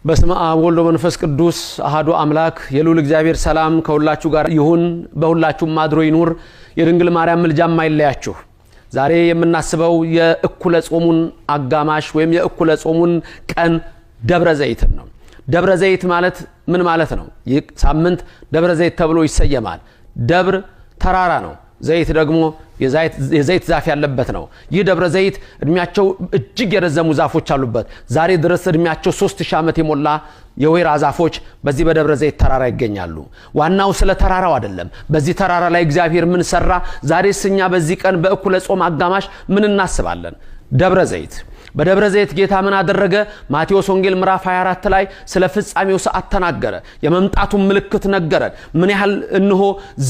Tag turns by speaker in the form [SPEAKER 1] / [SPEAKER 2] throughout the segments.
[SPEAKER 1] በስመ አብ ወወልድ ወመንፈስ ቅዱስ አሐዱ አምላክ። የልዑል እግዚአብሔር ሰላም ከሁላችሁ ጋር ይሁን፣ በሁላችሁም አድሮ ይኑር። የድንግል ማርያም ምልጃም አይለያችሁ። ዛሬ የምናስበው የእኩለ ጾሙን አጋማሽ ወይም የእኩለ ጾሙን ቀን ደብረ ዘይትን ነው። ደብረ ዘይት ማለት ምን ማለት ነው? ይህ ሳምንት ደብረ ዘይት ተብሎ ይሰየማል። ደብር ተራራ ነው። ዘይት ደግሞ የዘይት ዛፍ ያለበት ነው። ይህ ደብረ ዘይት እድሜያቸው እጅግ የረዘሙ ዛፎች አሉበት። ዛሬ ድረስ እድሜያቸው 3000 ዓመት የሞላ የወይራ ዛፎች በዚህ በደብረ ዘይት ተራራ ይገኛሉ። ዋናው ስለ ተራራው አይደለም። በዚህ ተራራ ላይ እግዚአብሔር ምን ሰራ? ዛሬስ እኛ በዚህ ቀን በእኩለ ጾም አጋማሽ ምን እናስባለን? ደብረ ዘይት፣ በደብረ ዘይት ጌታ ምን አደረገ? ማቴዎስ ወንጌል ምዕራፍ 24 ላይ ስለ ፍጻሜው ሰዓት ተናገረ። የመምጣቱን ምልክት ነገረን። ምን ያህል እንሆ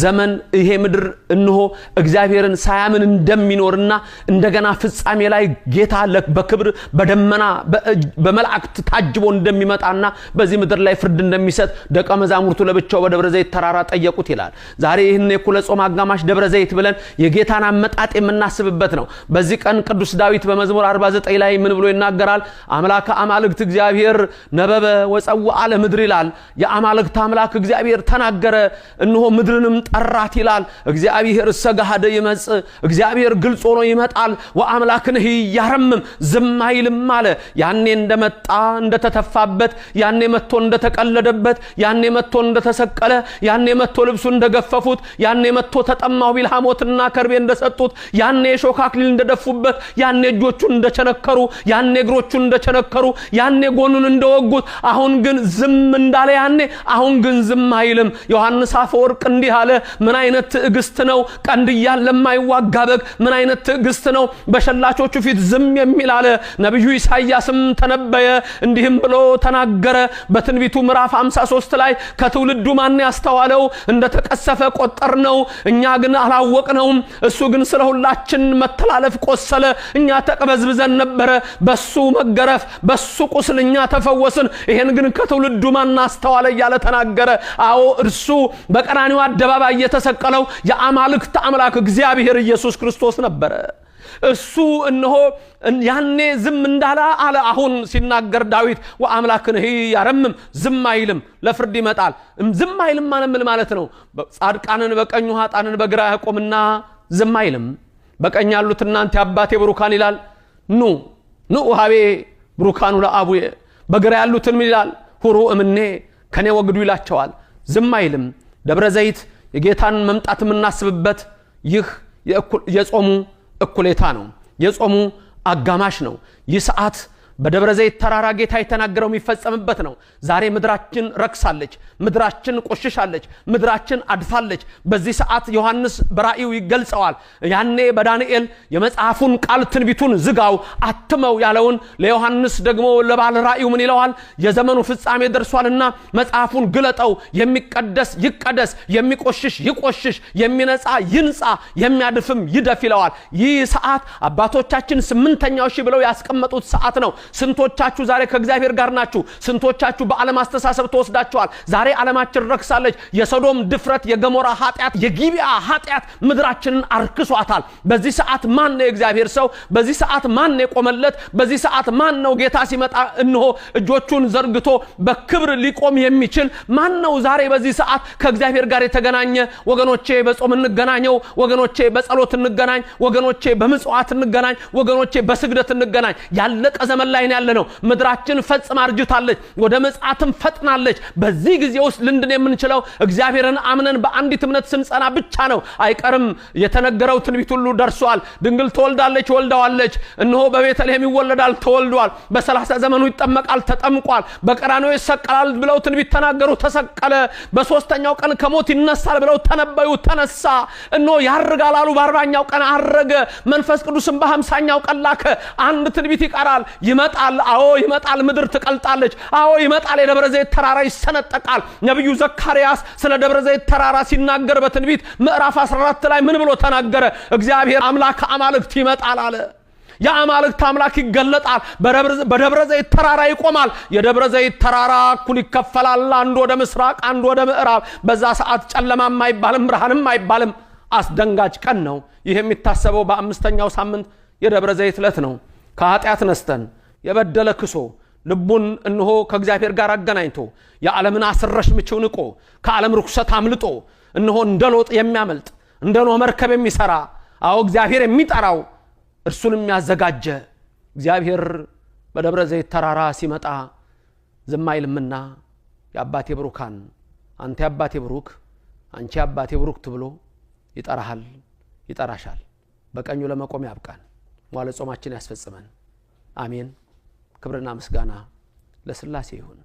[SPEAKER 1] ዘመን ይሄ ምድር እንሆ እግዚአብሔርን ሳያምን እንደሚኖርና እንደገና ፍጻሜ ላይ ጌታ በክብር በደመና በመላእክት ታጅቦ እንደሚመጣና በዚህ ምድር ላይ ፍርድ እንደሚሰጥ ደቀ መዛሙርቱ ለብቻው በደብረ ዘይት ተራራ ጠየቁት ይላል። ዛሬ ይህን የእኩለ ጾም አጋማሽ ደብረ ዘይት ብለን የጌታን አመጣጥ የምናስብበት ነው። በዚህ ቀን ቅዱስ ዳዊት በመዝሙር 49 ላይ ምን ብሎ ይናገራል? አምላከ አማልክት እግዚአብሔር ነበበ ወፀውአ ለምድር ይላል። የአማልክት አምላክ እግዚአብሔር ተናገረ፣ እነሆ ምድርንም ጠራት ይላል። እግዚአብሔር እሰጋሃደ ይመጽእ፣ እግዚአብሔር ግልጽ ሆኖ ይመጣል። ወአምላክንህ ያረምም፣ ዝም አይልም አለ። ያኔ እንደመጣ እንደተተፋበት፣ ያኔ መጥቶ እንደተቀለደበት፣ ያኔ መጥቶ እንደተሰቀለ፣ ያኔ መጥቶ ልብሱ እንደገፈፉት፣ ያኔ መጥቶ ተጠማሁ ቢል ሐሞትና ከርቤ እንደሰጡት፣ ያኔ የሾህ አክሊል እንደደፉበት፣ ያኔ እጆቹን እንደቸነከሩ፣ ያኔ እግሮቹን እንደቸነከሩ፣ ያኔ ጎኑን እንደወጉት፣ አሁን ግን ዝም እንዳለ ያኔ አሁን ግን ዝም አይልም። ዮሐንስ አፈወርቅ እንዲህ አለ። ምን አይነት ትዕግስት ነው? ቀንድ እያለ የማይዋጋ በግ ምን አይነት ትዕግስት ነው? በሸላቾቹ ፊት ዝም የሚል አለ። ነቢዩ ኢሳይያስም ተነበየ፣ እንዲህም ብሎ ተናገረ። በትንቢቱ ምዕራፍ 53 ላይ ከትውልዱ ማን ያስተዋለው? እንደተቀሰፈ ቆጠር ነው፣ እኛ ግን አላወቅነውም። እሱ ግን ስለ ሁላችን መተላለፍ ቆሰለ፣ እኛ ተቅበዝብዘን ነበረ። በሱ መገረፍ በሱ ቁስል እኛ ተፈወስን። ይሄን ግን ከትውልዱ ማን አስተዋለ እያለ ተናገረ። አዎ እርሱ በቀራንዮ አደባባይ የተሰቀለው የአማልክት አምላክ እግዚአብሔር ኢየሱስ ክርስቶስ ነበረ። እሱ እነሆ ያኔ ዝም እንዳለ አለ። አሁን ሲናገር ዳዊት ወአምላክንህ ያረምም፣ ዝም አይልም፣ ለፍርድ ይመጣል። ዝም አይልም ማለት ምን ማለት ነው? ጻድቃንን በቀኙ ኃጥአንን በግራ ያቆምና ዝም አይልም። በቀኝ ያሉት እናንተ የአባቴ ብሩካን ይላል፣ ኑ ኑ ሀቤ ብሩካኑ ለአቡዬ። በግራ ያሉትን ምን ይላል? ሁሩ እምኔ፣ ከኔ ወግዱ ይላቸዋል። ዝም አይልም። ደብረ ዘይት የጌታን መምጣት የምናስብበት ይህ የጾሙ እኩሌታ ነው። የጾሙ አጋማሽ ነው። ይህ ሰዓት በደብረ ዘይት ተራራ ጌታ የተናገረው የሚፈጸምበት ነው። ዛሬ ምድራችን ረክሳለች፣ ምድራችን ቆሽሻለች፣ ምድራችን አድፋለች። በዚህ ሰዓት ዮሐንስ በራእዩ ይገልጸዋል። ያኔ በዳንኤል የመጽሐፉን ቃል ትንቢቱን ዝጋው አትመው ያለውን ለዮሐንስ ደግሞ ለባለ ራእዩ ምን ይለዋል? የዘመኑ ፍጻሜ ደርሷልና መጽሐፉን ግለጠው፣ የሚቀደስ ይቀደስ፣ የሚቆሽሽ ይቆሽሽ፣ የሚነጻ ይንጻ፣ የሚያድፍም ይደፍ ይለዋል። ይህ ሰዓት አባቶቻችን 8ኛው ሺህ ብለው ያስቀመጡት ሰዓት ነው። ስንቶቻችሁ ዛሬ ከእግዚአብሔር ጋር ናችሁ? ስንቶቻችሁ በዓለም አስተሳሰብ ተወስዳችኋል? ዛሬ ዓለማችን ረክሳለች። የሶዶም ድፍረት፣ የገሞራ ኃጢአት፣ የጊቢያ ኃጢአት ምድራችንን አርክሷታል። በዚህ ሰዓት ማን ነው የእግዚአብሔር ሰው? በዚህ ሰዓት ማን ነው የቆመለት? በዚህ ሰዓት ማን ነው ጌታ ሲመጣ እነሆ እጆቹን ዘርግቶ በክብር ሊቆም የሚችል ማን ነው? ዛሬ በዚህ ሰዓት ከእግዚአብሔር ጋር የተገናኘ ወገኖቼ፣ በጾም እንገናኘው። ወገኖቼ፣ በጸሎት እንገናኝ። ወገኖቼ፣ በምጽዋት እንገናኝ። ወገኖቼ፣ በስግደት እንገናኝ። ያለቀ ዘመን ላይ ያለ ነው። ምድራችን ፈጽማ አርጅታለች፣ ወደ ምጽአትም ፈጥናለች። በዚህ ጊዜ ውስጥ ልንድን የምንችለው እግዚአብሔርን አምነን በአንዲት እምነት ስንጸና ብቻ ነው። አይቀርም፣ የተነገረው ትንቢት ሁሉ ደርሷል። ድንግል ትወልዳለች፣ ወልደዋለች። እነሆ በቤተልሔም ይወለዳል፣ ተወልዷል። በ30 ዘመኑ ይጠመቃል፣ ተጠምቋል። በቀራንዮ ይሰቀላል ብለው ትንቢት ተናገሩ፣ ተሰቀለ። በሶስተኛው ቀን ከሞት ይነሳል ብለው ተነበዩ፣ ተነሳ። እነሆ ያርጋል አሉ፣ በ40ኛው ቀን አረገ። መንፈስ ቅዱስን በ50ኛው ቀን ላከ። አንድ ትንቢት ይቀራል፣ ይመጣል። አዎ ይመጣል። ምድር ትቀልጣለች። አዎ ይመጣል። የደብረ ዘይት ተራራ ይሰነጠቃል። ነቢዩ ዘካርያስ ስለ ደብረ ዘይት ተራራ ሲናገር በትንቢት ምዕራፍ 14 ላይ ምን ብሎ ተናገረ? እግዚአብሔር አምላክ አማልክት ይመጣል አለ። የአማልክት አምላክ ይገለጣል። በደብረ ዘይት ተራራ ይቆማል። የደብረ ዘይት ተራራ እኩል ይከፈላል። አንዱ ወደ ምስራቅ፣ አንዱ ወደ ምዕራብ። በዛ ሰዓት ጨለማም አይባልም፣ ብርሃንም አይባልም። አስደንጋጭ ቀን ነው። ይህ የሚታሰበው በ5ኛው ሳምንት የደብረ ዘይት ዕለት ነው። ከኃጢአት ነስተን የበደለ ክሶ ልቡን እነሆ ከእግዚአብሔር ጋር አገናኝቶ፣ የዓለምን አስረሽ ምችው ንቆ፣ ከዓለም ርኩሰት አምልጦ፣ እነሆ እንደ ሎጥ የሚያመልጥ፣ እንደ ኖህ መርከብ የሚሰራ፣ አዎ እግዚአብሔር የሚጠራው እርሱን የሚያዘጋጀ፣ እግዚአብሔር በደብረ ዘይት ተራራ ሲመጣ ዝም አይልምና የአባቴ ብሩካን፣ አንተ የአባቴ ብሩክ፣ አንቺ የአባቴ ብሩክት ብሎ ይጠራሃል፣ ይጠራሻል። በቀኙ ለመቆም ያብቃን። መዋዕለ ጾማችን ያስፈጽመን። አሜን። ክብርና ምስጋና ለሥላሴ ይሁን።